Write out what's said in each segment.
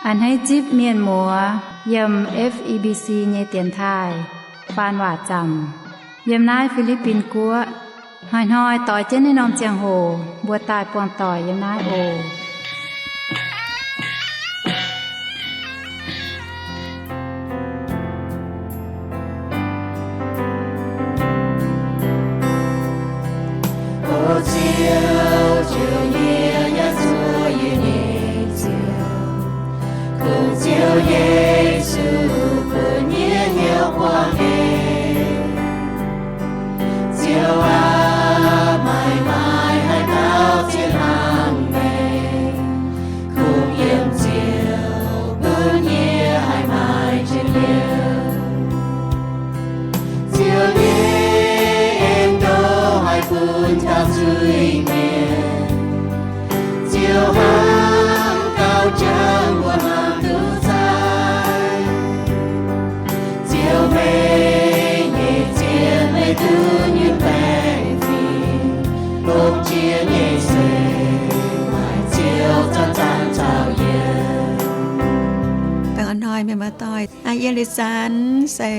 A'hneiv zipv mienh muoz yiem F E B C nyei dienx taaih faan waac zaamc yiem naaiv Fi^li^bin Guoqv. Hnoi-hnoi doix jienv naaiv norm ziangh hoc mbuo daaih buangh doic yiem naaiv oc. O Ziouv, Ziouv, yie yaac zuov yie nyei Ziouv, kungx Ziouv Yesu bun yie hnyouv buangh nyei. Ziouv aac, meih maaih haaix dauh ziex hnangv meih, kungx yiem Ziouv bun yie haih maaih njien-youh. Ziouv nyei en ndoqv haih bun taux zuiz-mienh. Ziouv hnangv gauh jangx mbuo mangc duqv zaaic. Ziouv, meih nyei zien meih duqv nyunc baengh fingx, longc jiex nyei se maaih Ziouv zanc-zanc caux yie. Baengh orn hnoi mienh muoz-doic, yie Liz Zanx se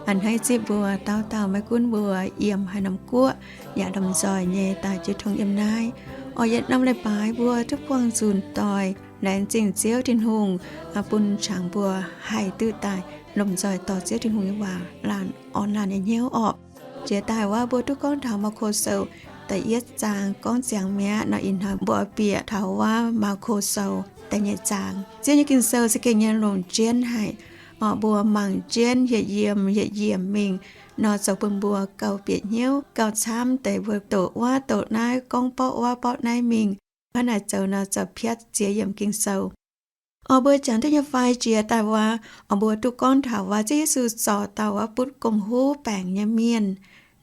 a'hneiv zipv mbuo dauh dauh, maiv gunv mbuo yiem haaix norm guoqv yaac lomh nzoih nyei daaih jiu tong yiem naaiv. Oix yietc norm leiz-baaix mbuo duqv buangh nzunc doic, laengz zingh Ziouv Tin-Hungh bun qangx mbuo haih duqv daaih lomh nzoih dorh Ziouv Tin-Hungh nyei waac laanh orn laanh nyei hnyouv orqc. Jiex daaih wuov mbuo duqv gorngv taux Maako Sou da'yietv zaang gorngv ziangx mi'aqv nor, ih hnoi mbuo oix bieqc taux wuov Maako Sou da'nyeic zaang. Ziouv nyei Ging-Sou se gengh nyei longc jienv haic. Orqc, mbuo mangc jienv yietc yiemc yietc yiemc mingh nor, zoux bun mbuo gauh bieqc hnyouv, gauh camv deix mbuo doqc wuov doqc naaiv, gorngv borqv wuov borqv naaiv mingh. Hnangv naaic zoux nor, zoux piatv ziex yiemc Ging-Sou. Orqc, mbuo jangx duqv nyei fai jiex daaih wuov, orqc, mbuo duqv gorngv taux wuov Ziouv Yesu zorc dauh wuov butv gomh huv baengc nyei mienh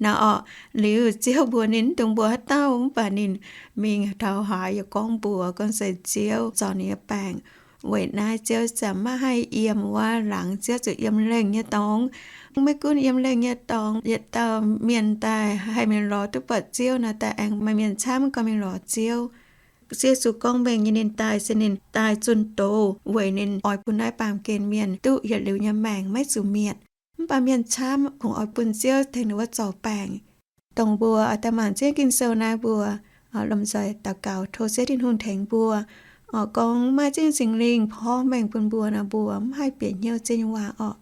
nor, orqc, liuz Ziouv mbuox ninh mv dungx mbuox haaix dauh, mv baac ninh mingh taux haaix yaac gorngv mbuox gorngv se Ziouv zorc ninh nyei baengc. Weic naaiv Ziouv ziouc maiv haih yiem wuov laangz Ziouv zuqc yiem lengh nyei dorngx. Maiv gunv yiem lengh nyei dorngx, yietc dauh mienh daaih haih mingh lorz duqv buatc Ziouv nor, daaih aengx maaih mienh camv gauh mingh lorz Ziouv. Ziouv Yesu gorngv mengh nyei ninh daaih se ninh daaih zunh doz weic ninh oix bun naaiv baamh gen mienh duqv yietc liuz nyei maengc maiv zuqc mietc. Mv baac mienh camv kungx oix bun Ziouv tengx ninh wuov zorc baengc. Dongh mbuo oix daaih mangc Ziouv Ging-Sou naaiv, mbuo lomh nzoih daux gaux tov Ziouv Tin-Hungh tengx mbuo. Orqc, gorngv maaih Ziouv Singx Lingh porv mengh bun mbuo nor, mbuo mv haih bieqc hnyouv Ziouv nyei waac orqc.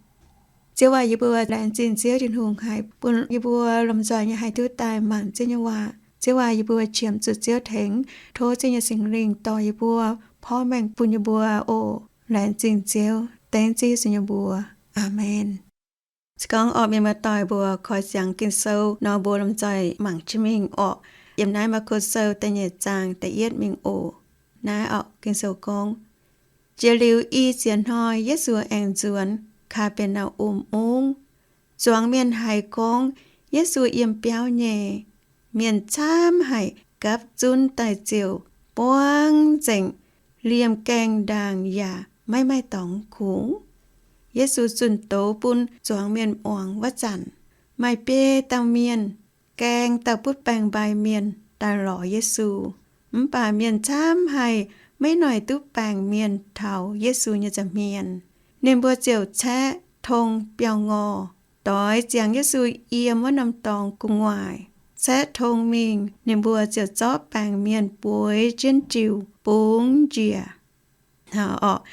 Ziouv aac, yie mbuo laengz zingh Ziouv Tin-Hungh haih bun yie mbuo lomh nzoih nyei haih duqv daaih mangc Ziouv nyei waac. Ziouv aac, yie mbuo qiemx zuqc Ziouv tengx. Tov Ziouv nyei Singx Lingh dorh yie mbuo porv mengh bun yie mbuo oc. Laengz zingh Ziouv, dengv Ziouv Yesu nyei mbuox. Aamen. Se gorngv orqc, mienh muoz-doic mbuo koi ziangx Ging-Sou nor, mbuo lomh nzoih mangc jienv mingh orqc. Yiem naaiv Maako Sou da'nyeic zaang da'yietv mingh oc. Naaiv orqc, Ging-Sou gorngv, Jiex liuz i ziex hnoi Yesu aengx nzuonx Kaa^be^naa^um Mungv. Zuangx mienh haiz gorngv Yesu yiem biauv nyei. Mienh camv haic, gapv zunv daaih ziouc buangv nzengc, liemh gaengh ndaangc yaac maiv maaih dorngx kungx. Yesu zunh doz bun zuangx mienh muangx wuov zanc, maaih biei dauh mienh gaeng dauh butv baengc-mbai mienh daaih lorz Yesu. Mv baac mienh camv haic, maiv noic duqv baengc mienh taux Yesu nyei nza'hmien. Ninh mbuo ziouc caeqv tong biauv-ngorh doix ziangx Yesu yiem wuov norm dorngx gu'nguaaic. Caeqv tong mingh, ninh mbuo ziouc zorqv baengc mienh bueix jienv jiuc bungx njiec. Orqc,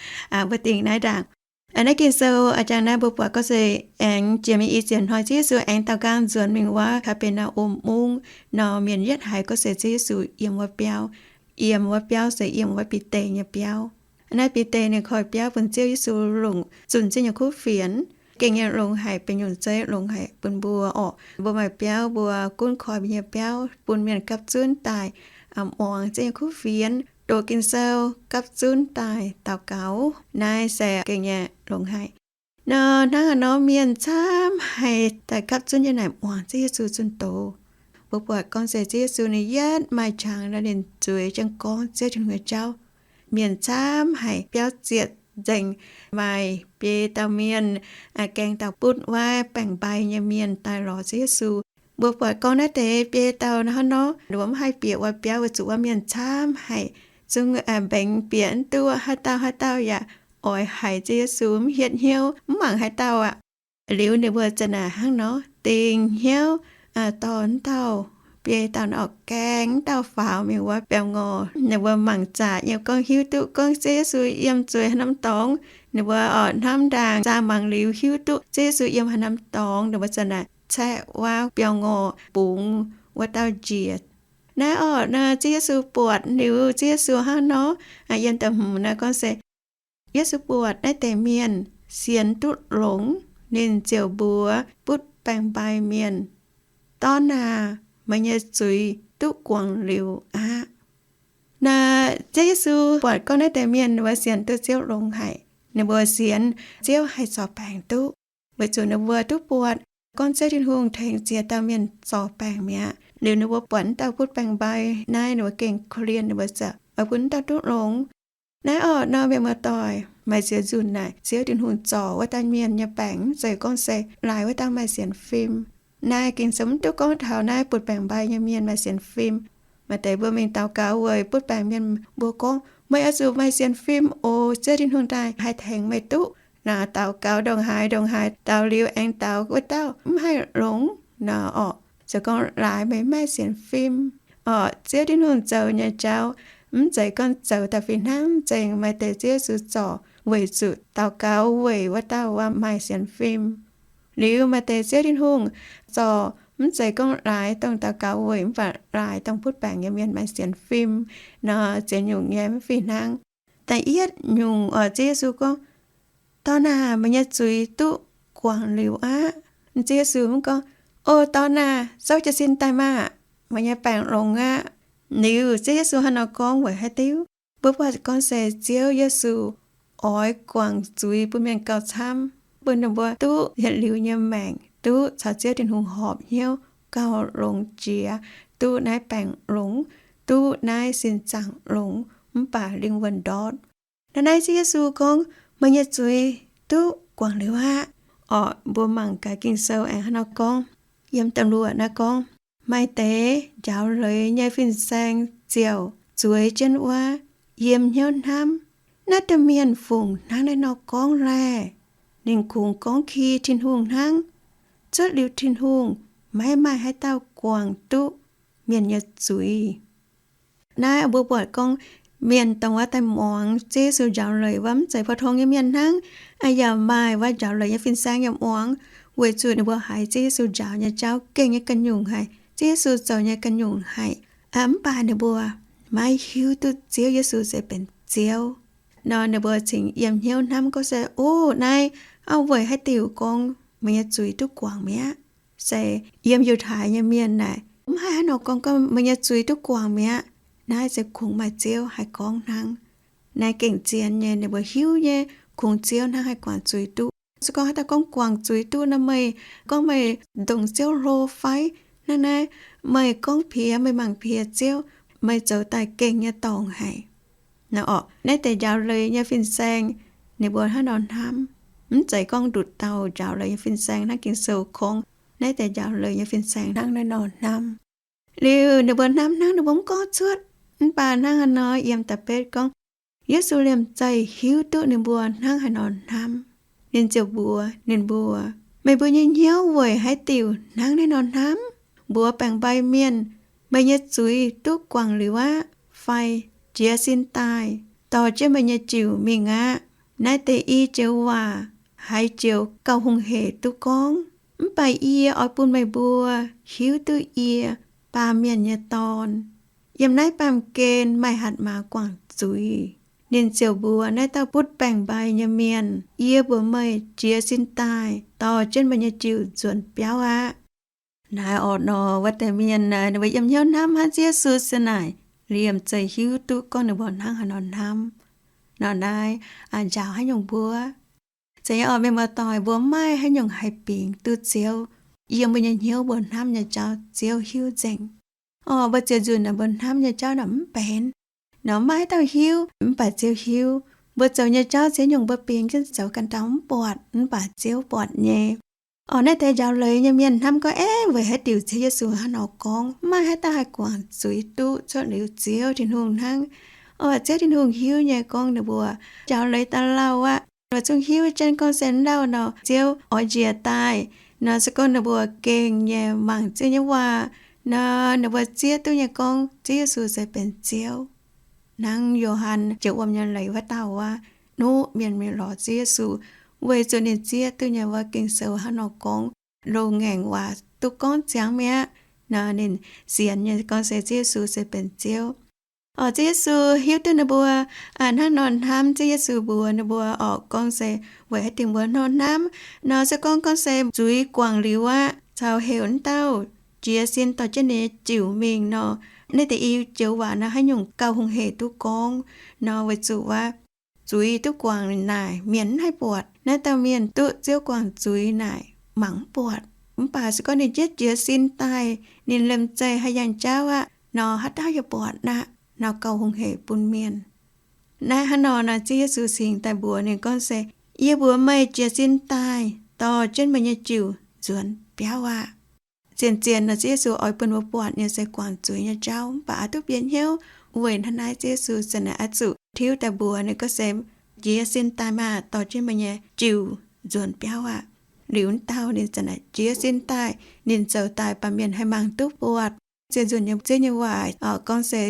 mbuo dingc naaiv ndaangc. Naaiv Ging-Sou a'jangx naaiv mbuo buatc gorngv se aengx jiex mingh i ziex hnoi Ziouv Yesu aengx daaux nqaang nzuonx mingh wuov Kaa^be^naa^um Mungv nor, mienh yietv haiz gorngv se Ziouv Yesu yiem wuov biauv. Yiem wuov biauv se yiem wuov Bide nyei biauv. Naaiv Bide ninh koi biauv bun Ziouv Yesu longc zunh Ziouv nyei kuv fienx, gengh nyei longx haic, benx nyungc zeiv longx haic bun mbuo orqc. Mbuo maaih biauv mbuo gunv koi mbuo nyei biauv bun mienh gapv zunv daaih muangx Ziouv nyei kuv fienx, doqc Ging-Sou, gapv zunv daaih daux gaux. Naaiv se gengh nyei longx haic. Nor hnangv haaix nor mienh camv haic daaih gapv zunv yiem naaic muangx Ziouv Yesu zunh doz. Mbuo buatc gorngv se Ziouv Yesu ninh yietv maaih qangx nor, ninh zueiz jienv gorngv Ziouv Tin-Hungh nyei jauv. Mienh camv haic, biauv zietc nzengc, maaih biei dauh mienh, gaeng dauh butv wuov baengc-mbai nyei mienh daaih lorz Ziouv Yesu. Mbuo buatc gorngv naaiv deix biei dauh nor, hnangv nor mbuo mv haih bieqc wuov biauv weic zuqc wuov mienh camv haic, zungv mbengx bieqc mv duqv, haaix dauh haaix dauh yaac oix haiz Ziouv Yesu mv hietv hnyouv, mv mangc haaix dauh aqv. Liuz ninh mbuo za'naaic hnangv nor dingc hnyouv dorh wuov dauh biei dauh nor gaeng wuov dauh faaux mingh wuov biauv-ngorc. Ninh mbuo mangc zaqc nyei gorngv hiuv duqv gorngv Ziouv Yesu yiem zueiz haaix norm dorngx. Ninh mbuo oix hnamv ndaangc zaah mangc liuz hiuv duqv Ziouv Yesu yiem haaix norm dorngx. Ninh mbuo za'naaic caeqv wuov biauv-ngorc bungx wuov dauh njiec. Naaiv orqc, Ziouv Yesu buatc liuz, Ziouv Yesu hnangv nor, yiem da'hmz naaiv gorngv se, Yesu buatc naaiv deix mienh sienx duqv longx, ninh ziouc mbuox butv baeng-mbai mienh, Dorn aah! Meih nyei zuiz duqv guangc liuz aqv. Naaiv Ziouv Yesu buatc gorngv naaiv deix mienh ninh mbuo sienx duqv Ziouv longx haic. Ninh mbuo sienx Ziouv haih zorc baengc duqv, weic zuqc ninh mbuo duqv buatc gorngv Ziouv Tin-Hungh tengx ziex dauh mienh zorc baengc mi'aqv. Liuz ninh mbuo buatc wuov dauh butv baeng-mbai naaiv, ninh mbuo gengh korv-lienh, ninh mbuo ziouc oix bun wuov dauh duqv longx. Naaiv orqc, nor mienh muoz-doic, maaih ziex nzunc naaic Ziouv Tin-Hungh zorc wuov dauh mienh nyei baengc mv zeiz gorngv se laaix wuov dauh maaih sienx fim. Naaiv Ging-Sou mv duqv gorngv taux naaiv butv baeng-mbai nyei mienh maaih sienx fim. Maaih deix mbuo mingh daux gaux weic butv baengc mienh mbuo gorngv, Meih oix zuqc maaih sienx fim oc, Ziouv Tin-Hungh daaih haih tengx meih duqv. Naaiv daux gaux ndongc haaix ndongc haaix daux liuz aengx daux wuov dauh mv haih longx. Naaiv orqc, se gorngv laaix meih mv maaih sienx fim. Orqc, Ziouv Tin-Hungh zoux nyei jauv mv zeiz gorngv zoux daaih fih hnangv, zengc maaih deix Ziouv Yesu zorc weic zuqc daux gaux weic wuov dauh maaih sienx fim. Liuz maaih deix Ziouv Tin-Hungh zorc mv zeiz gorngv laaix dongh daux gaux weic mv baac laaix dongh butv baengc nyei mienh maaih sienx fim. Nor ziex nyungc nyei mv fih hnangv. Da'yietv nyungc orqc, Ziouv Yesu gorngv, Dorn aah! Meih nyei zuiz duqv guangc liuz aqv. Ziouv Yesu mv gorngv, O dorn aah! Souv jiez sin daaih maah! Meih nyei baengc longx aqv. Liuz Ziouv Yesu hnangv nor gorngv weic haaix diuc? Mbuo buatc gorngv se Ziouv Yesu oix guangc zuiz bun mienh gauh camv, bun ninh mbuo duqv yietc liuz nyei maengc, duqv caux Ziouv Tin-Hungh horpc hnyouv gauh longx jiex, duqv naaiv baengc longx, duqv naaiv sin zaangc longx, mv baac lingh wuonh ndortv. Naaiv, naaiv Ziouv Yesu gorngv, Meih nyei zuiz duqv guangc liuz aqv. Orqc, mbuo mangc gaax Ging-Sou aengx hnangv nor gorngv, yiem da'luoqc naaiv gorngv, Maaih deix njaaux leiz nyei fin-saeng ziouc zueiz jienv wuov, yiem hnyouv hnamv, Naaiv domh mienh fungc hnangv naaiv nor gorngv laeh? Ninh kungx gorngv ki Tin-Hungh hnangv. Cuotv liuz Tin-Hungh, maiv maaih haaix dauh guangc duqv mienh nyei zuiz. Naaiv mbuo buatc gorngv, mienh dongh wuov daaih muangx Ziouv Yesu njaaux leiz wuov mv zeiz pou-tong nyei mienh hnangv, yaac maaih wuov njaaux leiz nyei fin-saeng yaac muangx, weic zuqc ninh mbuo haiz Ziouv Yesu njaaux nyei jauv gengh nyei ganh nyungc haic, Ziouv Yesu zoux nyei ganh nyungc haic. Mv baac ninh mbuo maiv hiuv duqv Ziouv Yesu se benx Ziouv. Nor ninh mbuo cingx yiem hnyouv hnamv gorngv se, O, naaiv, o, weic haaix diuc gorngv meih nyei zuiz duqv guangc mi'aqv? Se yiem Yiutai nyei mienh naaic, mv haih hnangv nor gorngv, gorngv, Meih nyei zuiz duqv guangc mi'aqv. Naaiv se kungx maaih Ziouv haih gorngv hnangv. Naaiv gengh zien nyei, ninh mbuo hiuv nyei, kungx Ziouv hnangv haih guangc zuiz duqv. Se gorngv haaix dauh gorngv guangc zuiz duqv nor, meih gorngv meih ndongc Ziouv hlo fai? Hnangv naaiv, meih gorngv piex, meih mangc piex Ziouv, meih zoux daaih gengh nyei dorngc haic. Naaiv orqc, naaiv deix njaaux leiz nyei fin-saeng ninh mbuo hnangv nor hnamv. Mv zeiz gorngv nduqc dauh njaaux leiz nyei fin-saeng hnangv Ging-Sou gorngv, naaiv deix njaaux leiz nyei fin-saeng hnangv naaiv nor hnamv. Liuz ninh mbuo hnamv hnangv ninh mbuo mv gorngv cuotv. Mv baac hnangv haaix nor, yiem da'betv gorngv, Yesu liemh zeih hiuv duqv ninh mbuo hnangv haaix nor hnamv. Ninh ziouc mbuox ninh mbuo, Meih mbuo nyei hnyouv weic haaix diuc hnangv naaiv nor hnamv? Mbuox baeng-mbai mienh, Meih nyei zuiz duqv guangc liuz aqv, fai, Jiez sin daaih, dorh jienv meih nyei jiuc mingh aqv. Naaiv deix i joux waac haiz joux gauh hungh hec duqv gorngv. Mv baac yie oix bun meih mbuo hiuv duqv yie, Baamh Mienh nyei Dorn, yiem naaiv baamh gen maaih hatc maaz guangc zuiz. Ninh ziouc mbuox naaiv dauh butv baeng-mbai nyei mienh, Yie mbuox meih, jiez sin daaih, dorh jienv meih nyei jiuc nzuonx biauv aqv. Naaiv orqc nor, wuov deix mienh naaic, ninh mbuo yiem hnyouv hnamv hnangv Ziouv Yesu se naaic, liemh zeih hiuv duqv gorngv ninh mbuo hnangv haaix nor hnamv. Nor naaiv njaaux haaix nyungc mbuo? Zeiz nyei orqc, mienh muoz-doic, mbuo maiv maaih haaix nyungc haih bingx duqv Ziouv. Yiem mbuo nyei hnyouv mbuo hnamv nyei jauv Ziouv hiuv nzengc. Orqc, mbuo ziouc nzunc naaic mbuo hnamv nyei jauv naaic mv benx. Nor maiv maaih haaix dauh hiuv, mv baac Ziouv hiuv. Mbuo zoux nyei jauv ziex nyungc mbuo bingx jienv zoux ganh dauh mv buatc, mv baac Ziouv buatc nyei. Orqc, naaiv deix njaaux leiz nyei mienh hnamv gorngv, Aav, weic haaix diuc Ziouv Yesu hnangv nor gorngv? Maiv maaih haaix dauh haih guangc zuiz duqv cuotv liuz Ziouv Tin-Hungh hnangv. Orqc, Ziouv Tin-Hungh hiuv nyei gorngv ninh mbuo njaaux leiz daaih lauh aqv. Ninh mbuo zungv hiuv jienv gorngv se lauh nor, Ziouv oix njiec daaih. Nor se gorngv ninh mbuo gengh nyei mangc Ziouv nyei waac nor, ninh mbuo zieqv duqv nyei gorngv Ziouv Yesu se benx Ziouv. Hnangv Yo^han ziouc wuom nyei leiz wuov dauh wuov, nuqv mienh mingh lorz Ziouv Yesu, weic zuqc ninh zieqv duqv nyei wuov Ging-Sou hnangv nor gorngv, loz-ngaengc waac duqv gorngv ziangx mi'aqv. Nor ninh sienx nyei gorngv se Ziouv Yesu se benx Ziouv. Orqc, Ziouv Yesu hiuv duqv ninh mbuo hnangv nor hnamv Ziouv Yesu mbuox ninh mbuo orqc, gorngv se weic haaix diuc mbuo nor hnamv. Nor se gorngv, gorngv se zuiz guangc liuz aqv, caux heuc wuov dauh jiez sin dorh jienv ninh nyei jiuc mingh nor, naaiv deix i joux waac nor haaix nyungc gauh hungh hec duqv gorngv nor, weic zuqc wuov zuiz duqv guangc naaic mienh mv haih buatc. Naaiv dauh mienh duqv Ziouv guangc zuiz naaic mangc mv buatc. Mv baac se gorngv ninh jiez jiez sin daaih, ninh liemh zeih haih yangh jauv aqv nor, haaix dauh yaac buatc aqv nor, gauh hungh hec bun mienh. Naaiv hnangv nor nor, Ziouv Yesu cingx daaih mbuox ninh gorngv se, yie mbuox meih, jiez sin daaih dorh jienv meih nyei jiuc nzuonx biauv aqv. Zien-zien nor, Ziouv Yesu oix bun mbuo buatc nyei se guangc zuiz nyei jauv, mv baac aqc duqv bieqc hnyouv. Weic hnangv naaiv, Ziouv Yesu zanc naaic oix zuqc tiuv daaih mbuox ninh gorngv se, jiez sin daaih maah, dorh jienv meih nyei jiuc nzuonx biauv aqv. Liuz wuov dauh ninh zanc naaic jiez sin daaih, ninh zoux daaih baac mienh haih mangc duqv buatc. Ziouv nzunc nyei, Ziouv nyei waac gorngv se,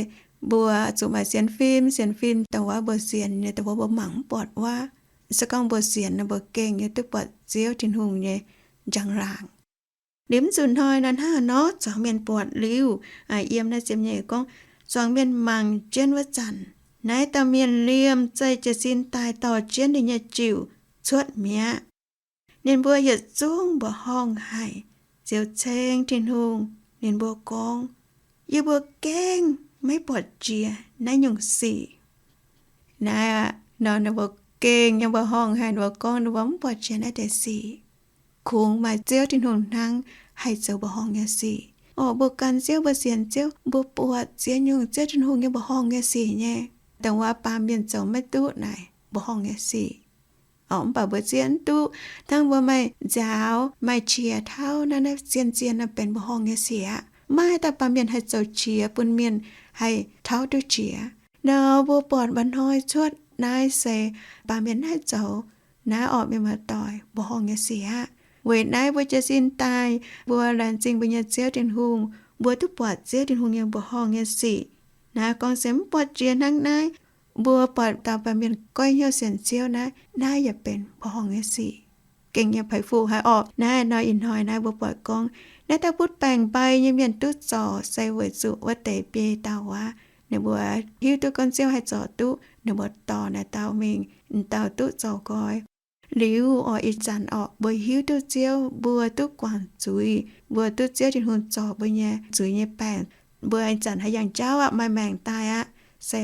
mbuo zuqc maaih sienx fim. Sienx fim dongh wuov mbuo sienx nyei, dongh wuov mbuo mangc mv buatc wuov. Se gorngv mbuo sienx nor, mbuo gengh nyei duqv buatc Ziouv Tin-Hungh nyei njang-laangc. Liuz mv zuqc hnoi nor, hnangv haaix nor zuangx mienh buatc liuz, yiem naaiv ziepc nyeic gorngv, zuangx mienh mangc jienv wuov zanc, naaiv dauh mienh liemh zeih jiez sin daaih dorh jienv ninh nyei jiuc cuotv mi'aqv. Ninh mbuo yietc zungv mbuoqc horngh haic, ziouc ceng Tin-Hungh. Ninh mbuo gorngv, yie mbuo gengh maiv buatc jiex naaiv nyungc sic. Naaiv aqv nor, ninh mbuo gengh nyei mbuoqc horngh haic, ninh mbuo gorngv ninh mbuo mv buatc jiex naaiv deix sic. Kungx maaih Ziouv Tin-Hungh hnangv haih zoux mbuoqc horngh nyei sic. Orqc, mbuo gan Ziouv, mbuo sienx Ziouv, mbuo buatc ziex nyungc Ziouv Tin-Hungh nyei mbuoqc horngh nyei sic nyei. Dongh wuov baamh mienh zoux maiv duqv naaic mbuoqc horngh nyei sic. Orqc, mv baac mbuo zieqv mv duqv. Hnangv mbuo maaih nziaaux, maaih qiex tauv naaiv, naaiv zien-zien nor benx mbuoqc horngh nyei sic aqv. Maiv maaih dauh baamh mienh haih zoux qiex bun mienh haih tauv duqv qiex. Nor mbuo buatc mba'hnoi cuotv naaiv se baamh mienh haih zoux. Naaiv orqc, mienh muoz-doic, mbuoqc horngh nyei sic aqv. Weic naaiv mbuo jiez sin daaih, mbuo laengz zingh mbuo nyei Ziouv Tin-Hungh, mbuo duqv buatc Ziouv Tin-Hungh nyei mbuoqc horngh nyei sic. Naaiv gorngv se mv buatc jiex hnangv naaiv, mbuo buatc dauh baamh mienh goiv hnyouv sienx Ziouv naaiv, naaiv yaac benx mbuoqc horngh nyei sic. Gengh nyei peix fuqv haic orqc. Naaiv nor ih hnoi naaiv mbuo buatc gorngv, naaiv dauh butv baengc mbai nyei mienh duqv zorc se weic zuqc wuov deix biei dauh aqv. Ninh mbuo hiuv duqv gorngv Ziouv haih zorc duqv, ninh mbuo dorh naaiv dauh mingh, dauh duqv zorc nqoi. Liuz orqc, ih zanc orqc, mbuo hiuv duqv Ziouv, mbuo duqv guangc zuiz, mbuo duqv Ziouv Tin-Hungh zorc mbuo nyei zuiz nyei baengc. Mbuo ih zanc haih yangh jauv aqv, maaih maengc daaih aqv, se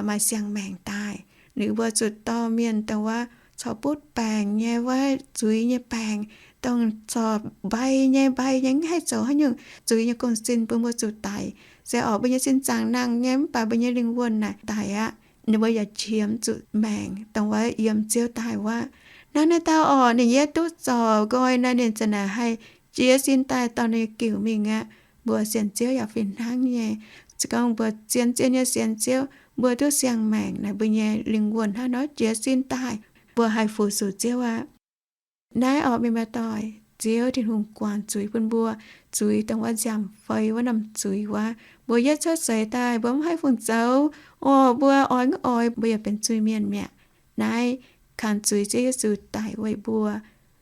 maaih siang-maengc daaih. Liuz mbuo zuqc dorh mienh dongh wuov corc butv baengc nyei wuov zuiz nyei baengc, dongh corc mbai nyei, mbai nyei, mv haih zoux haaix nyungc, zuiz nyei gong-sin bun mbuo zuqc daic. Se orqc, mbuo nyei sin zaangc nangh nyei, mv baac mbuo nyei lingh wuonh naaic daic aqv. Ninh mbuo yaac qiemx zuqc maengc dongh wuov yiem Ziouv daaih wuov. Hnangv naaiv dauh orqc, ninh yie duqv zorc nqoi nor, ninh zanc naaic haih jiez sin daaih dorh ninh giuc mingh aqv. Mbuo sienx Ziouv yaac fih hnangv nyei. Se gorngv mbuo zien-zien nyei sienx Ziouv, mbuo duqv siang-maengc naaic, mbuo nyei lingh wuonh hnangv nor jiez sin daaih, mbuo haih fu-sux Ziouv aqv. Naaiv orqc, mienh muoz-doic, Ziouv Tin-Hungh guangc zuiz bun mbuo, zuiz dongh wuov nziaamv-fei wuov norm zuiz wuov. Mbuo yietv cuotv seix daaih mbuo mv haih fungc zoux. Orqc, mbuo oix mv oix mbuo yaac benx zuiz-mienh mi'aqv. Naaiv kangx zuiz Ziouv Yesu daic weic mbuo.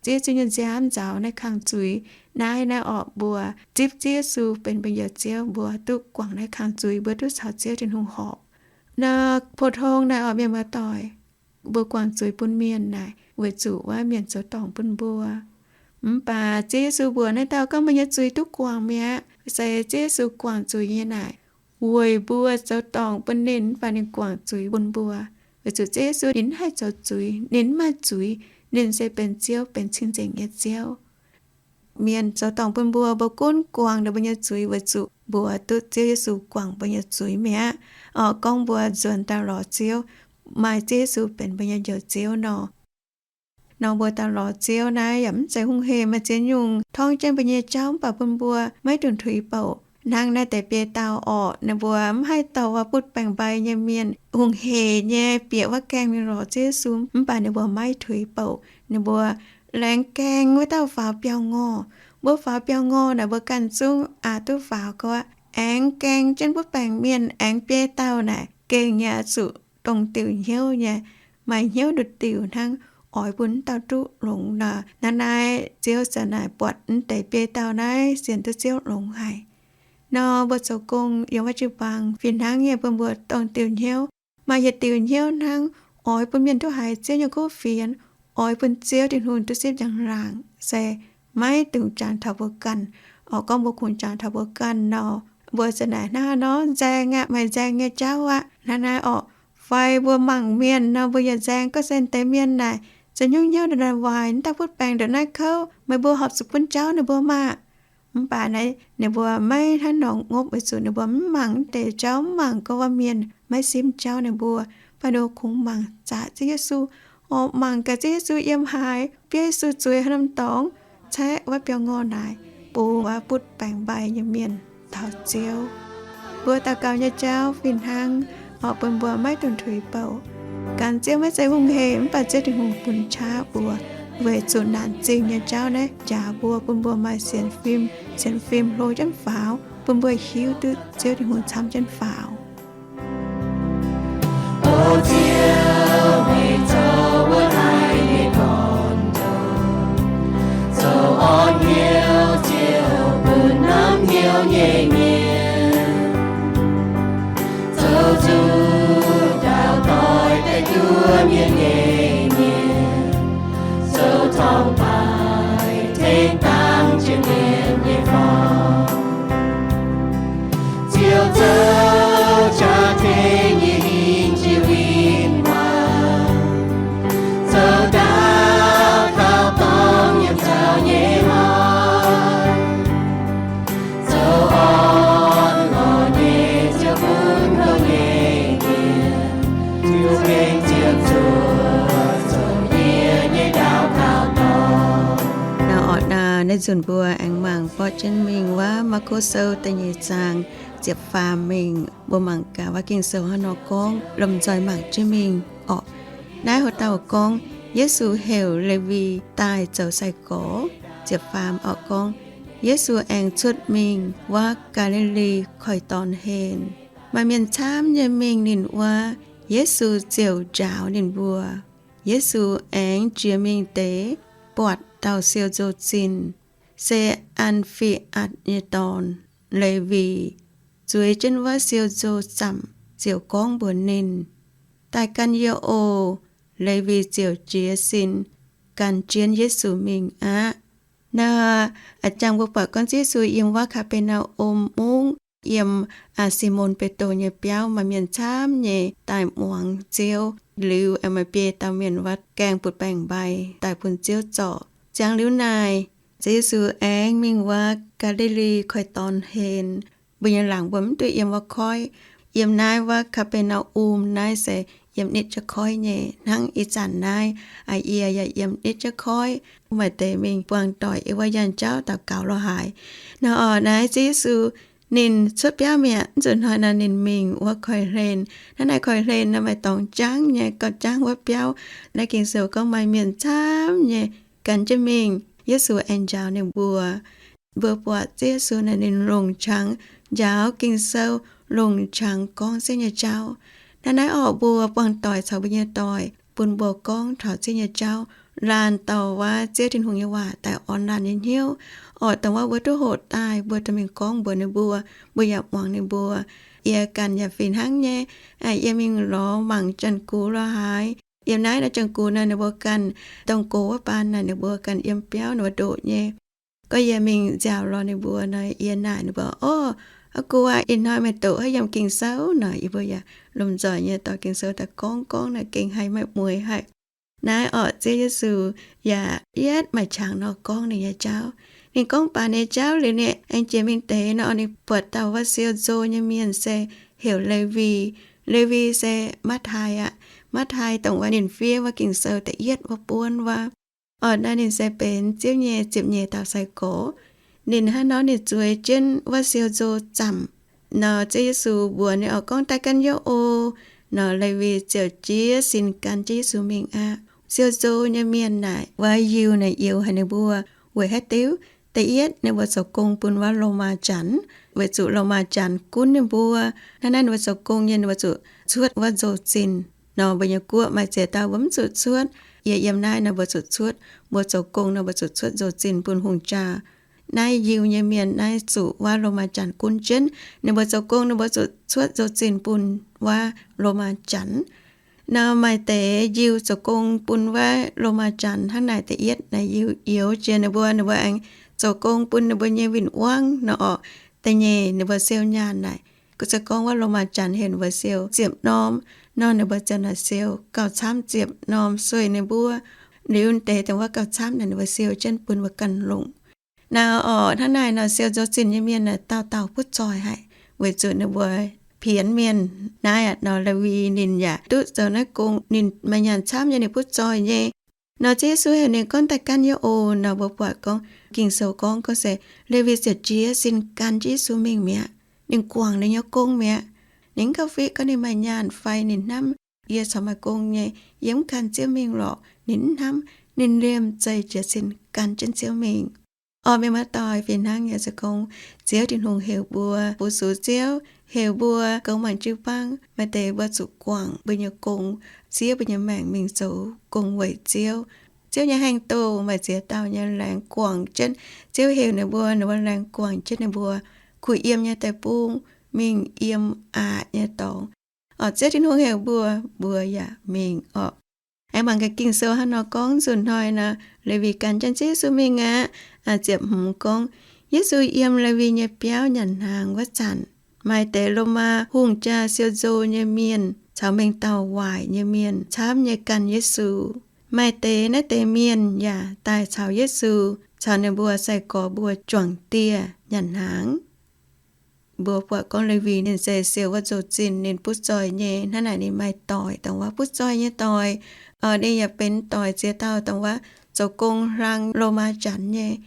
Ziouv Yesu nyei nziaamv nzaaux naaiv kangx zuiz. Naaiv, naaiv orqc, mbuo zipv Ziouv Yesu benx mbuo nyei Ziouv, mbuo duqv guangc naaiv kangx zuiz, mbuo duqv caux Ziouv Tin-Hungh horpc. Nor pou-tong naaic orqc, mienh muoz-doic, mbuo guangc zuiz bun mienh naaic weic zuqc wuov mienh zoux dorngc bun mbuo. Mv baac Ziouv Yesu mbuox naaiv dauh gorngv mbuo nyei zuiz duqv guangc mi'aqv. Se Ziouv Yesu guangc zuiz nyei naaic weic mbuo zoux dorngc bun ninh, mv baac ninh guangc zuiz bun mbuo. Weic zuqc Ziouv Yesu ninh mv haih zoux zuiz, ninh mv maaih zuiz, ninh se benx Ziouv, benx cing-nzengc nyei Ziouv. Mienh zoux dorngc bun mbuo, mbuo gunv guangc ninh mbuo nyei zuiz weic zuqc mbuo duqv Ziouv Yesu guangc mbuo nyei zuiz mi'aqv. Orqc, gorngv mbuo nzuonx daaih lorz Ziouv, maaih Ziouv Yesu benx mbuo nyei Njoux Ziouv nor, nor mbuo daaih lorz Ziouv naaiv yaac mv zeiz hungh hec, maaih ziex nyungc torngv jienv mbuo nyei jauv mv baac bun mbuo maiv dungx tuix bouc. Hnangv naaiv deix biei dauh orqc, ninh mbuo mv haih dorh wuov butv baengc mbai nyei mienh hungh hec nyei bieqc wuov gaengh mingh lorz Ziouv Yesu, mv baac ninh mbuo maiv tuix bouc. Ninh mbuo laengz gaeng wuov dauh faaux biauv-ngorh. Mbuo faaux biauv-ngorh naaic, mbuo ganh zungv aqc duqv faaux gorqv. Aengx gaeng jienv butv baengc mienh, aengx biei dauh naaic gengh yaac zuqc dongh diuc hnyouv nyei, maaih hnyouv nduqc diuc hnangv, oix bun mv dauh duqv longx nor. Hnangv naaiv Ziouv za'naaic buatc mv deix biei dauh naaiv sienx duqv Ziouv longx haic. Nor mbuo zoux gong yiem wuov jiu-baang fih hnangv nyei bun mbuo dongh diuc hnyouv, maaih yietc diuc hnyouv hnangv, oix bun mienh duqv haiz Ziouv nyei kuv fienx, oix bun Ziouv Tin-Hungh duqv sipv njang-laangc, se maiv dungx jangx taux mbuo ganh. Orqc, gorngv mbuo kungx jangx taux mbuo ganh nor, mbuo za'naaic hnangv haaix nor nzaeng aqv, maaih nzaeng nyei jauv aqv. Hnangv naaiv orqc, fai mbuo mangc mienh nor, mbuo yaac nzaeng gorngv se deix mienh naaic zoux nyungc hnyouv ndongc naaiv waaic, mv daaih butv baengc ndongc naaiv kouv, meih mbuo horpc zuqc bun jauv ninh mbuo maah! Mv baac naaiv ninh mbuo maiv hnangv nor ngopv, weic zuqc ninh mbuo mv mangc mv deix jauv, mv mangc gorngv wuov mienh maiv simv jauv ninh mbuo. Mv baac ninh mbuo kungx mangc zaqc Ziouv Yesu, orqc, mangc gaax Ziouv Yesu yiem haaix, biouv Yesu zueiz haaix norm dorngx, caeqv wuov biauv-ngorh naaic, bun wuov butv baengc mbai nyei mienh taux Ziouv. Mbuo daux gaux nyei jauv fih hnangv, orqc, bun mbuo maiv dungx tuix bouc. Gan Ziouv maiv zeiz hungh hec, mv baac Ziouv Tin-Hungh bun qaqv mbuo, weic zuqc naanc zingh nyei jauv naaiv njaaux mbuo, bun mbuo maaih sienx fim, sienx fim hlo jienv faaux, bun mbuo hiuv duqv Ziouv Tin-Hungh camv jienv faaux. O Ziouv, meih zoux wuov daaih nyei gorn-ndoqc, zoux orn hnyouv ziouc bun hnamv hnyouv nyei mienh, zoux zuqc daauh doix daaih nduov mienh nyei mienh, zoux torngv baaix tengx dangh jienv mienh nyei forng. Ziouv zoux jaa-tengx nyei hingh jiex win-wangv, zoux ndaauv kaux dorngx nyiemc zaux nyei hnoi, zoux orn-lorqc nyei ziouc bun kouv nyei mienh, ziouc gengh ziepc zuoqc zoux yie nyei ndaauv kaux dorngx. Naaiv orqc, naaiv nzunc mbuo aengx mangc borqv jienv mingh wuov Maako Sou da'nyeic zaang ziepc faam mingh, mbuo mangc gaax wuov Ging-Sou hnangv nor gorngv, lomh nzoih mangc jienv mingh orqc. Naaiv haaix dauh gorngv, Yesu heuc Lewi daaih zoux sai-gorx. Ziepc faam orqc gorngv, Yesu aengx cuotv mingh wuov Gaa^li^li Koiv-Dorn hlen. Maaih mienh camv nyei mingh ninh wuov. Yesu ziouc njaaux ninh mbuo. Yesu aengx jiex mingh deix buatc dauh siou nzou-zinh, se An^fi^atc nyei dorn, Lewi, zueiz jienv wuov siou nzou-zamc, ziouc gorngv mbuox ninh, Daaih gan yie oc. Lewi ziouc jiez sin gan jienv Yesu mingh aqv. Naaiv a'jangc mbuo buatc gorngv Ziouv Yesu yiem wuov Kaa^be^naa^om Mungv, yiem aa Simon Bedo nyei biauv, maaih mienh camv nyei daaih muangx Ziouv. Liuz aengx maaih biei dauh mienh wuov gaengh butv-baengc mbai daaih bun Ziouv zorc. Ziangx liuz naaic, Ziouv Yesu aengx mingh wuov Gaa^li^li Koiv-Dorn hlen. Mbuo nyei laangz mbuo mv duqv yiem wuov koiv. Yiem naaiv wuov Kaa^be^naa^om naaiv se yiem nitv jienv koiv nyei, hnangv ih zanc naaiv, aa, yie yaac yiem nitv jienv koiv. Maaih deix mingh buangh doic yiem wuov yangh jauv daux gaux lorz haaix. Naaiv orqc, naaiv Ziouv Yesu ninh cuotv biauv mi'aqv. Mv zuqc hnoi nor ninh mingh wuov koiv-hlen. Hnangv naaiv koiv-hlen nor maaih dorngx jangv nyei, gauh jangv wuov biauv. Naaiv Ging-Sou gorngv maaih mienh camv nyei gan jienv mingh. Yesu aengx njaaux ninh mbuo. Mbuo buatc Ziouv Yesu naaic ninh longc qangx njaaux Ging-Sou, longc qangx gorngv Ziouv nyei jauv. Naaiv naaiv orqc, mbuo buangh doic caux mbuo nyei doic bun mbuo gorngv taux Ziouv nyei jauv, laanh dorh wuov Ziouv Tin-Hungh nyei waac daaih orn laanh nyei hnyouv. Orqc, dongh wuov mbuo duqv hoqc daaih, mbuo dorh mingh gorngv mbuox ninh mbuo, mbuo yaac muangx ninh mbuo. Yie ganh yaac fih hnangv nyei. Yie mingh lorz mangc Janx-Gux lorz haaix. Yiem naaiv nor Janx-Gux nor ninh mbuo ganh, dongh gox wuov baan naaic ninh mbuo ganh yiem biauv ninh mbuo ndoqc nyei. Gorngv yie mingh nziaauc lorz ninh mbuo nor, yie naaic ninh mbuo, Orv, aa gu aac, ih hnoi meih doqc haaix yiem Ging-Sou? Nor yie mbuo yaac lomh nzoih nyei dorh Ging-Sou daaih gorngv gorngv naaic gengh haih maiv mueiz haic. Naaiv orqc, Ziouv Yesu yaac yietv maaih qangx nor gorngv ninh nyei jauv. Ninh gorngv baac ninh nyei jauv liuz, ninh aengx jiex mingh deix nor, ninh buatc dauh wuov siou nzo nyei mienh se heuc Lewi. Lewi se Matv^tai aqv. Matv^tai dongh wuov ninh fiev wuov Ging-Sou da'yietv wuov buonv wuov. Orqc, naaiv ninh se benx Ziouv nyei ziepc nyeic dauh sai-gorx. Ninh hnangv nor ninh zueiz jienv wuov siou nzo zaamc. Nor Ziouv Yesu mbuox ninh oix gorngv, Daaih gan yie oc. Nor Lewi ziouc jiez sin gan jienv Yesu mingh aqv. Siou nzo nyei mienh naaic wuov Yiu naaic youx haic ninh mbuo. Weic haaix diuc? Da'yietv, ninh mbuo zoux gong bun wuov Lomaa Janx, weic zuqc Lomaa Janx gunv ninh mbuo. Hnangv naaiv ninh mbuo zoux gong nyei ninh mbuo zuqc cuotv wuov nzou-zinh. Nor mbuo nyei guoqv maaih ziex dauh mbuo mv zuqc cuotv. Yie yiem naaiv nor mbuo zuqc cuotv, mbuo zoux gong nor mbuo zuqc cuotv nzou-zinh bun hungh jaa. Naaiv Yiu nyei mienh naaiv zuqc wuov Lomaa Janx gunv jienv. Ninh mbuo zoux gong ninh mbuo zuqc cuotv nzou-zinh bun wuov Lomaa Janx. Nor maaih deix Yiu zoux gong bun wuov Lomaa Janx hnangv naaic. Da'yietv naaic Yiu youx jiex ninh mbuo, ninh mbuo aengx zoux gong bun ninh mbuo nyei win-wangv nor orqc. Da'nyeic ninh mbuo siou nyaanh naaic, gu se gorngv wuov Lomaa Janx heuc ninh mbuo siou ziepc norm. Nor ninh mbuo ziouc naaic siou gauh camv ziepc norm sueih ninh mbuo. Liuz deix dongh wuov gauh camv naaic ninh mbuo siou jienv bun mbuo ganh longc. Naaiv orqc, hnangv naaic nor siou nzou-zinh nyei mienh naaic dauh dauh butv zoih haic, weic zuqc ninh mbuo pienx mienh. Naaiv aqv nor Lewi ninh yaac duqv zoux naaiv gong, ninh maaih nyaanh camv nyei, ninh butv zoih nyei. Nor Ziouv Yesu heuc ninh gorngv, Daaih gan yie oc. Nor mbuo buatc gorngv Ging-Sou gorngv, gorngv se Lewi ziouc jiez sin gan jienv Yesu mingh mi'aqv. Ninh guangc ninh nyei gong mi'aqv. Ninh mv gauh fiqv gorngv ninh maaih nyaanh fai ninh hnamv, Yie corc maaih gong nyei, yie mv gan Ziouv mingh lorqc. Ninh mv hnamv. Ninh liemh zeih jiez sin gan jienv Ziouv mingh. Orqc, mienh muoz-doic, fih hnangv nyei se gorngv Ziouv Tin-Hungh heuc mbuo fu-sux Ziouv, heuc mbuo goux mangc jiu-baang, maaih deix mbuo zuqc guangc mbuo nyei gong, ziev mbuo nyei maengc mingh zoux gong weic Ziouv. Ziouv nyei haengh doh maaih ziex dauh nyei laengz guangc jienv. Ziouv heuc ninh mbuo, ninh mbuo laengz guangc jienv ninh mbuo kuh yiem nyei deic-bung mingh yiem aqc nyei dorngx. Orqc, Ziouv Tin-Hungh heuc mbuo, mbuo yaac mingh orqc. Aengx mangc gaax Ging-Sou hnangv nor gorngv, nzunc hnoi nor, Lewi gan jienv Ziouv Yesu mingh aqv. Ziepc hmz gorngv, Yesu yiem Lewi nyei biauv nyanc hnaangx wuov zanc, maaih deix Lomaa hungh jaa siou nzo nyei mienh caux mengh dauh waaic nyei mienh camv nyei ganh Yesu. Maaih deix naaiv deix mienh yaac daaih caux Yesu caux ninh mbuo sai-gorx mbuo juangc dieh nyanc hnaangx. Mbuo buatc gorngv Lewi ninh se siou wuov nzou-zinh, ninh butv zoih nyei. Hnangv naaic ninh maaih doic, dongh wuov butv zoih nyei doic. Ninh yaac benx doic ziex dauh dongh wuov zoux gong hlang Lomaa Janx nyei.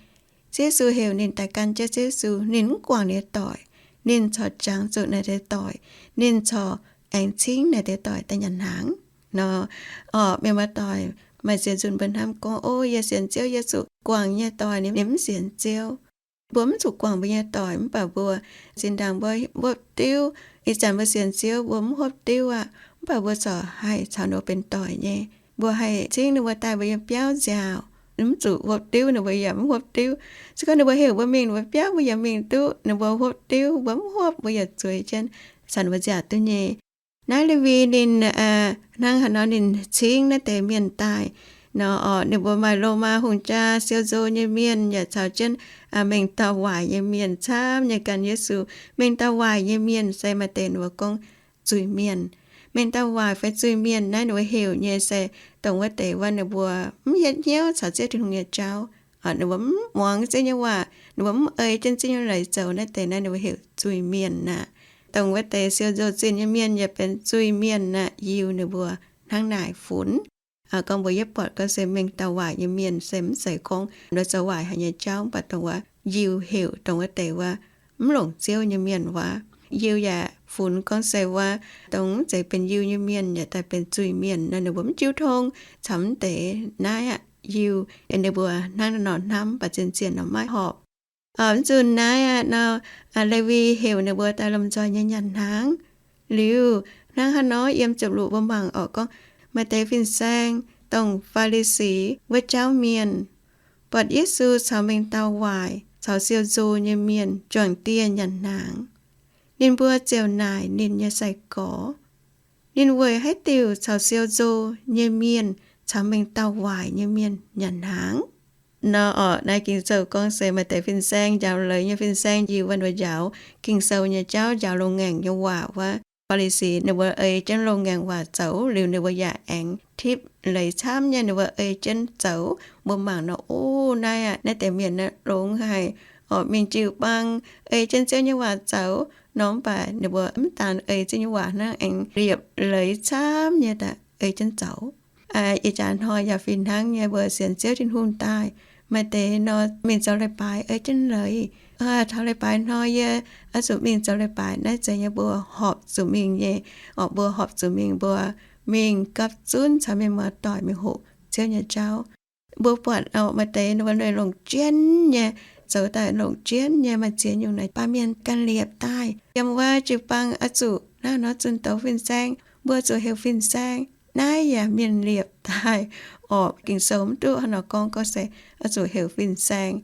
Ziouv Yesu heuc ninh daaih gan jienv Ziouv Yesu, ninh mv guangc ninh nyei doic. Ninh corc jangx zuqc naaiv deix doic. Ninh corc aengx cingv naaiv deix doic daaih nyanc hnaangx nor. Orqc, mienh muoz-doic, maaih ziex nzunc mbuo hnamv gorngv, O, yie sienx Ziouv, yie zuqc guangc nyei doic ninh mv sienx Ziouv. Mbuo mv zuqc guangc mbuo nyei doic, mv baac mbuo zinh ndaangc mbuo hopv diuv. Ih zanc mbuo sienx Ziouv, mbuo mv hopv diuv aqv, mv baac mbuo corc haih caux ninh mbuo benx doic nyei. Mbuo haih cingv ninh mbuo daaih mbuo nyei biauv nziaauc. Mv zuqc hopv diuv ninh mbuo yaac mv hopv diuv. Se gorngv ninh mbuo heuc mbuo mingh ninh mbuo biauv, mbuo yaac mingh duqv. Ninh mbuo hopv diuv, mbuo mv hopv, mbuo yaac zueiz jienv caux ninh mbuo nziaauc duqv nyei. Naaiv Lewi ninh hnangv haaix nor ninh cingv naaiv deix mienh daaih nor, orqc, ninh mbuo maaih Lomaa hungh jaa siou nzo nyei mienh yaac caux jienv mengh dauh waaic nyei mienh camv nyei ganh Yesu. Mengh dauh waaic nyei mienh se maaih deix ninh mbuo gorngv zuiz-mienh. Mengh dauh waaic fai zuiz-mienh naaiv ninh mbuo heuc nyei se dongh wuov deix wuov ninh mbuo mv hietv hnyouv caux Ziouv Tin-Hungh nyei jauv. Ninh mbuo mv muangx Ziouv nyei waac, ninh mbuo mv ei jienv Ziouv nyei leiz zoux, naaiv deix naaiv ninh mbuo heuc zuiz-mienh aqv. Dongh wuov deix siou nzou-zinh nyei mienh yaac benx zuiz-mienh aqv. Yiu ninh mbuo hnangv naaic funx. Gorngv mbuo yietv buatc gorngv se mengh dauh waaic nyei mienh se mv zeiz gorngv ninh mbuo zoux waaic haic nyei jauv, mv baac dongh wuov Yiu heuc dongh wuov deix wuov mv longc Ziouv nyei mienh wuov. Yiu yaac funx gorngv se wuov dongh mv zeiz benx Yiu nyei mienh yaac daaih benx zuiz-mienh nor, ninh mbuo mv jiu tong caux mv deix naaiv aqv. Yiu ninh mbuo hnangv naaiv nor hnamv, mv baac zien-zien nor maiv horpc. Mv nzunc naaiv aqv nor, Lewi heuc ninh mbuo daaih lomh nzoih nyei nyanc hnaangx. Liuz hnangv haaix nor yiem ziepc luoqc mbuo mangc orqc gorngv, maaih deix fin-saeng dongh Faa^li^si wuov jauv mienh buatc Yesu caux mengh dauh waaic caux siou nzo nyei mienh juangc dieh nyanc hnaangx. Ninh mbuo ziouc naaic ninh nyei sai-gorx, Ninh weic haaix diuc caux siou nzo nyei mienh caux mengh dauh waaic nyei mienh nyanc hnaangx? Nor orqc, naaiv Ging-Sou gorngv se maaih deix fin-saeng, njaaux leiz nyei fin-saeng, Yiu wuov, ninh mbuo njaaux Ging-Sou nyei jauv, njaaux loz-ngaengc nyei waac wuov. Faa^li^si ninh mbuo ei jienv loz-ngaengc waac zoux liuz, ninh mbuo yaac aengx tipv leiz camv nyei ninh mbuo ei jienv zoux. Mbuo mangc nor, o, naaiv aqv, naaiv deix mienh naaiv longx haic orqc, mingh jiu-baang ei jienv Ziouv nyei waac zoux nor, mv baac ninh mbuo mv daan ei Ziouv nyei waac hnangv, aengx liepc leiz camv nyei daaih ei jienv zoux. Ih jaax hnoi yaac fih hnangv nyei, mbuo sienx Ziouv Tin-Hungh daaih Maaih deix nor mingh zoux leiz-baaix ei jienv leiz. Taux leiz-baaix hnoi yie oix zuqc mingh zoux leiz-baaix. Naaiv zeiz nyei mbuo horpc zuqc mingh nyei. Orqc, mbuo horpc zuqc mingh, mbuo mingh gapv zunv caux mienh muoz-doic mingh hoqc Ziouv nyei jauv. Mbuo buatc orqc, maaih deix ninh mbuo longc jienv nyei, zoux daaih longc jienv nyei, maaih ziex nyungc naaic baac mienh ganh liepc daaih. Yiem wuov jiu-baang oix zuqc naaiv nor zunh douz fin-saeng, mbuo zuqc heuc fin-saeng. Naaiv yaac mienh liepc daaih. Orqc, Ging-Sou mv duqv haaix nor gorngv, gorngv se oix zuqc heuc fin-saeng.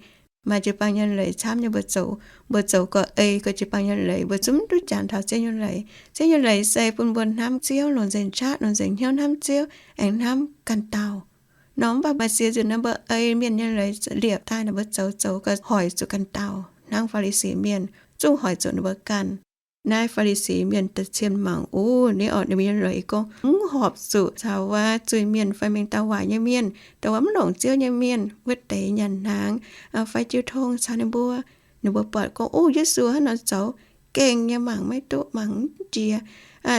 Maaih jiu-baang nyei leiz camv nyei mbuo zoux, mbuo zoux gorx-ei gorx jiu-baang nyei leiz, mbuo zungv mv duqv jangx taux Ziouv nyei leiz. Ziouv nyei leiz se bun mbuo hnamv Ziouv, longc nzengc qaqv, longc nzengc hnyouv hnamv Ziouv, aengx hnamv ganh dauh. Nor mv baac maaih ziex nzunc naaiv mbuo ei mienh nyei leiz liepc daaih, naaiv mbuo zoux zoux gauh hoic zuqc ganh dauh, hnangv Faa^li^si Mienh zungv hoic zuqc ninh mbuo ganh. Naaiv Faa^li^si Mienh da'cien mangc, uv, ninh orqc, ninh mbuo nyei leiz gorngv mv horpc zuqc caux wuov zuiz-mienh fai mengh dauh waaic nyei mienh, dongh wuov mv longc Ziouv nyei mienh, wuov deix nyanc hnaangx fai jiu tong caux ninh mbuo. Ninh mbuo buatc gorngv, uv, Yesu hnangv nor zoux, gengh nyei mangc maiv duqv, mangc mv jiex.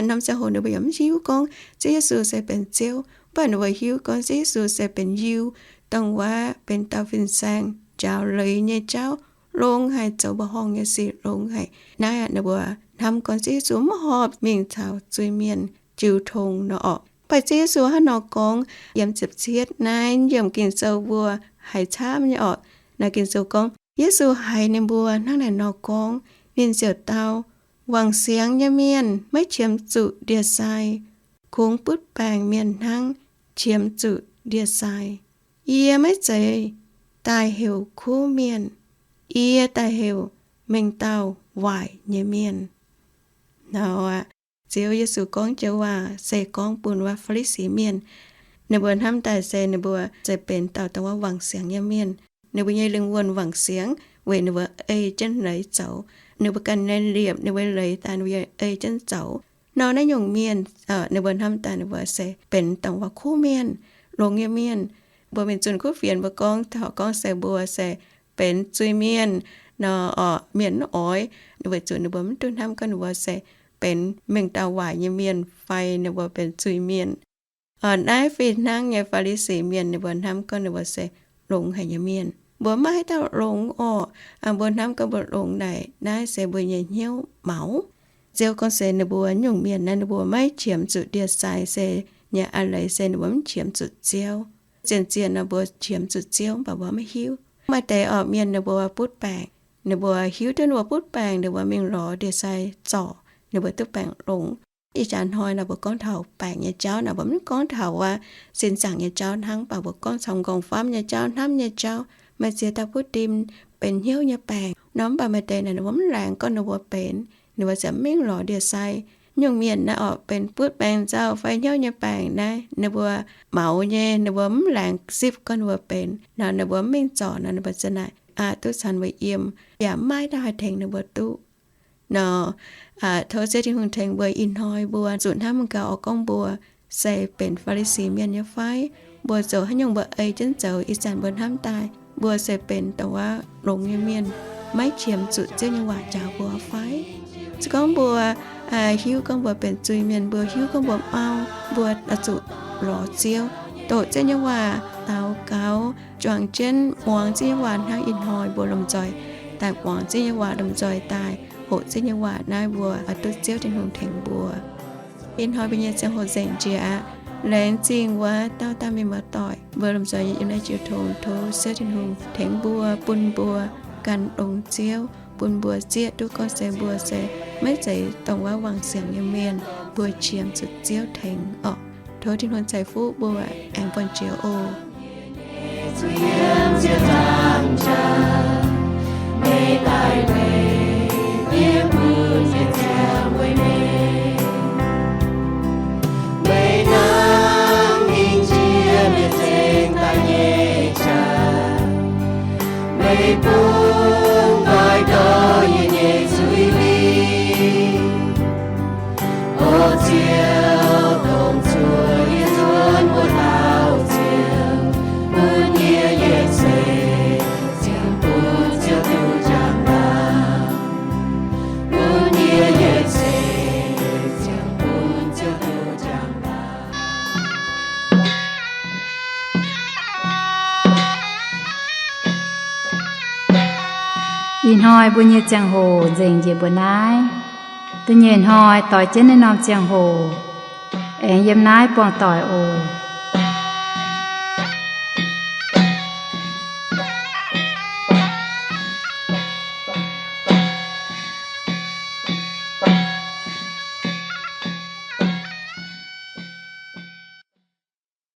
Norm ziangh hoc ninh mbuo yaac mv hiuv gorngv Ziouv Yesu se benx Ziouv, mv baac ninh mbuo hiuv gorngv Ziouv Yesu se benx Yiu, dongh wuov benx dauh fin-saeng, njaaux leiz nyei jauv, longx haic, zoux mbuoqc horngh nyei sic longx haic. Naaiv ninh mbuo hnamv gorngv Ziouv Yesu mv horpc mingh caux zuiz-mienh jiu tong nor orqc. Mv baac Ziouv Yesu hnangv nor gorngv yiem ziepc cietv naaiv yiemc Ging-Sou mbuo haiz camv nyei orqc. Naaiv Ging-Sou gorngv, Yesu haiz ninh mbuo hnangv naaic nor gorngv, ninh ziouc dau, Wangc siangx nyei mienh maiv qiemx zuqc ndie-sai, kungx butv baengc mienh hnangv qiemx zuqc ndie-sai. Yie maiv zeiz daaih heuc kuv mienh, yie daaih heuc mengh dauh waaic nyei mienh. Nor aqv, Ziouv Yesu gorngv joux waac se gorngv bun wuov Faa^li^si Mienh. Ninh mbuo hnamv daaih se ninh mbuo se benx dauh dongh wuov wangc siangx nyei mienh. Ninh mbuo nyei lingh wuonh wangc siangx weic ninh mbuo ei jienv leiz zoux. Ninh mbuo ganh nyei liepc ninh mbuo leiz daaih ninh mbuo ei jienv zoux. Nor naaiv nyungc mienh, ninh mbuo hnamv daaih ninh mbuo se benx dongh wuov kuv mienh, longx nyei mienh. Mbuo mingh zunh kuv fienx mbuo gorngv taux gorngv se mbuo se benx zuiz-mienh nor orqc, mienh mv oix, weic zuqc ninh mbuo mv duqv hnamv gorngv ninh mbuo se benx mengh dauh waaic nyei mienh fai ninh mbuo benx zuiz-mienh. Naaiv fih hnangv nyei Faa^li^si Mienh ninh mbuo hnamv gorngv ninh mbuo se longx haic nyei mienh. Mbuo maiv maaih haaix dauh longx orqc. Mbuo hnamv gorngv mbuo longx naaic, naaiv se mbuo nyei hnyouv maux. Ziouv gorngv se ninh mbuo nyungc mienh naaiv ninh mbuo maiv qiemx zuqc ndie-sai se nyei a'leiz se ninh mbuo mv qiemx zuqc Ziouv. Zien-zien nor mbuo qiemx zuqc Ziouv mv baac mbuo maiv hiuv. Maaih deix orqc mienh ninh mbuo butv baengc, ninh mbuo hiuv duqv ninh mbuo butv baengc ninh mbuo mingh lorz ndie-sai zorc, ninh mbuo duqv baengc longx. Ih jaax hnoi naaic mbuo gorngv taux baengc nyei jauv naaic mbuo mv gorngv taux wuov sin zaangc nyei jauv hnangv, mv baac mbuo gorngv caux m'nqorngv famv nyei jauv, hnamv nyei jauv. Maaih ziex dauh butv-ndim benx hnyouv nyei baengc nor, mv baac maaih deix naaic ninh mbuo mv laengz gorngv ninh mbuo benx, ninh mbuo ziouc mv mingh lorz ndie-sai. Nyungc mienh naaiv orqc benx butv baengc nzauh fai hnyouv nyei baengc naaiv ninh mbuo maux nyei, ninh mbuo mv laengz zipv gorngv ninh mbuo benx nor, ninh mbuo mv mingh zorc nor, ninh mbuo ziouc naaic aqc duqv caux ninh mbuo yiem, yaac mv maaih dauh haih tengx ninh mbuo duqv. Nor, tov Ziouv Tin-Hungh tengx mbuo ih hnoi mbuo zuqc hnamv gaax oix gorngv mbuo se benx Faa^li^si Mienh nyei fai? Mbuo zoux haaix nyungc mbuo ei jienv zoux, ih zanc mbuo hnamv daaih mbuo se benx dongh wuov longx nyei mienh, maiv qiemx zuqc Ziouv nyei waac njaaux mbuo fai? Se gorngv mbuo hiuv gorngv mbuo benx zuiz-mienh, mbuo hiuv gorngv mbuo mau, mbuo oix zuqc lorz Ziouv, doqc Ziouv nyei waac, daux gaux, juangc jienv muangx Ziouv nyei waac hnangv ih hnoi mbuo lomh nzoih daaih muangx Ziouv nyei waac, lomh nzoih daaih hoqc Ziouv nyei waac naaiv mbuo oix duqv Ziouv Tin-Hungh tengx mbuo. Ih hnoi mbuo nyei ziangh hoc nzengc njiec aqv. Laengz zingh wuov dauh dauh mienh muoz-doic, mbuo lomh nzoih nyei yiem naaiv jiu tong, tov Ziouv Tin-Hungh tengx mbuo, bun mbuo gan longx Ziouv, bun mbuo zieqv duqv gorngv se mbuo se maiv zeiz dongh wuov wangc siangx nyei mienh, mbuo qiemx zuqc Ziouv tengx orqc. Tov Tin-Hungh ceix fuqv mbuo aengx buangh jiex oc. Meih hnangv ninh njiec mienh cingx daaih nyei qangx, meih bun nqoi ndouh yie nyei zuiz-mienh. O Ziouv, dongh zuoqv yie nzuonx wuov dauh Ziouv, bun yie yietc seix ziangh bun Ziouv duqv njang-laangc, bun yie yietc seix ziangh bun Ziouv duqv njang-laangc. Ih hnoi mbuo nyei ziangh hoc nzengc njiec mbuo naaiv. Da'nyeic hnoi doix jienv naaiv norm ziangh hoc, aengx yiem naaiv buangh doic oc.